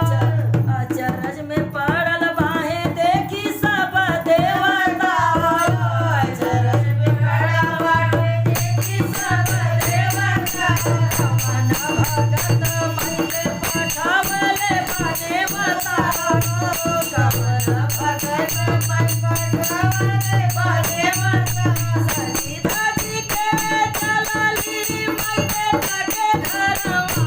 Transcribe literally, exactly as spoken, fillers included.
अचरज में पड़ल बाहे देखी सब देवता। अचरज में पड़ल बाहे देखी सब देवता। कवन भगत माई के पठावले बा देवता। कवन भगत माई पठावले बा देवता। सजी धजी के चलली माई बेटा के घरवा।